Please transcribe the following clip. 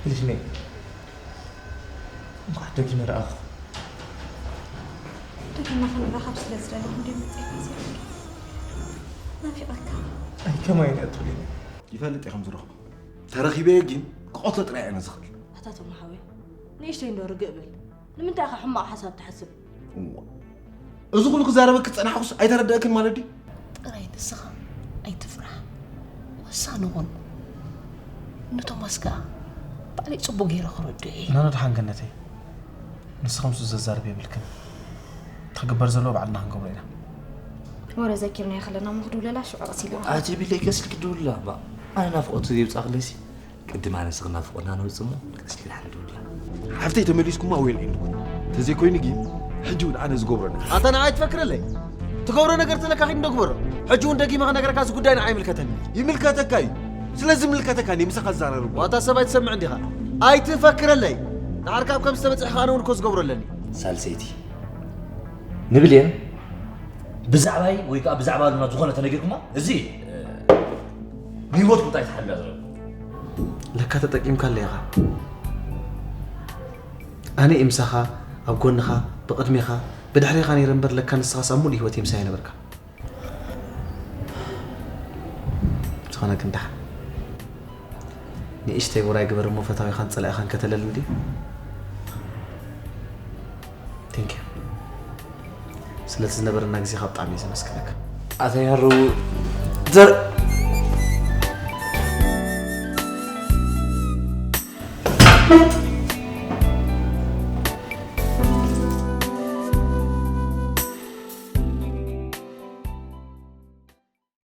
ልጅ ነይ። እንኳዕ ደጊመ ረኣኹ። ደጊመ ክንራኸብ ስለ ዝደለኹ እንደ መፅእካ ዚኣኪ ናፊቐካ። ኣይ ከማይ ነጥብሊ። ይፈልጥ እየ ከም ዝረኽቦ። ተረኺበዮ ግን ክቐትሎ ጥራይ እየ ዝኽእል። ኣታ ቶም ሓወይ ንእሽተይ እንዶ ርግእ በል። ንምንታይ ኢኻ ሕማቕ ሓሳብ ትሓስብ? እዋ፣ እዚ ኩሉ ክዛረበኪ ዝጸናሕኩስ ኣይተረደእክን ማለት ድዩ? ጥራይ ንስኻ ኣይትፍራሕ፣ ወሳኒ ኩን። ንቶማስ ከኣ ባዕለይ ጽቡቕ ገይረ ክረድኦ እየ። ናና ድሓን ገነተይ፣ ንስኺ ምስኡ ዘዛርብ የብልክን። እቲ ክግበር ዘለዎ ባዕልና ክንገብሮ ኢና። ወረ ዘኪርናዮ ከለና እሞ ክድውለላ ሽዑ ቀስ ኢሉ። ኣጀቢለይ ቀስ ኢልኪ ድውላ እባ። ኣነ ናፍቖት ዘየውጻእክለይሲ ቅድም ኣነ ንስኺ ናፍቖትና ነውጽእ እሞ ቀስ ኢልኪ ድሓን ድውላ። ሓፍተይ ተመሊስኩማ ወይ ኢልኩ። ተዘይኮይኑ ግን ሕጂ እውን ኣነ ዝገብሮ ነገር። ኣታ ንዓይ ትፈክረለይ? ትገብሮ ነገር ተለካ ኺድ እንዶ ግበሮ። ሕጂ እውን ደጊመ ክነግረካ እዚ ጉዳይ ንዓይ ይምልከተኒ። ይምልከተካ እዩ። ስለዚ ይምልከተካ እኔ ምሳኻ ዝዛረብ። ዋታ ሰብ ኣይትሰምዕ እንዲኻ። ኣይትፈክረለይ። ድሓር ካብ ከም ዝተበጽሕኻ ኣነ እውን እኮ ዝገብሮ ኣለኒ። ሳልሰይቲ ንብሌን ብዛዕባይ ወይ ከዓ ብዛዕባ ሉና ዝኾነ ተነጊርኩማ እዚ ንህይወት ጉዳይ ተሓልያ ዘሎ ለካ ተጠቂምካለ ኢኻ። ኣነ እየ ምሳኻ ኣብ ጎንኻ ብቕድሜኻ ብድሕሬኻ ነይረ እምበር ለካ ንስኻስ ኣብ ሙሉእ ህይወት ምሳይ ነበርካ። ዝኾነ ግን ደሓን ንእሽተይ ውራይ ግበር እሞ ፈታዊኻን ጸላኢኻን ከተለል እንዲ። Thank you ስለቲ ዝነበረና ግዜኻ ብጣዕሚ እየ ዘመስግነካ። ኣታ ያረው ዘር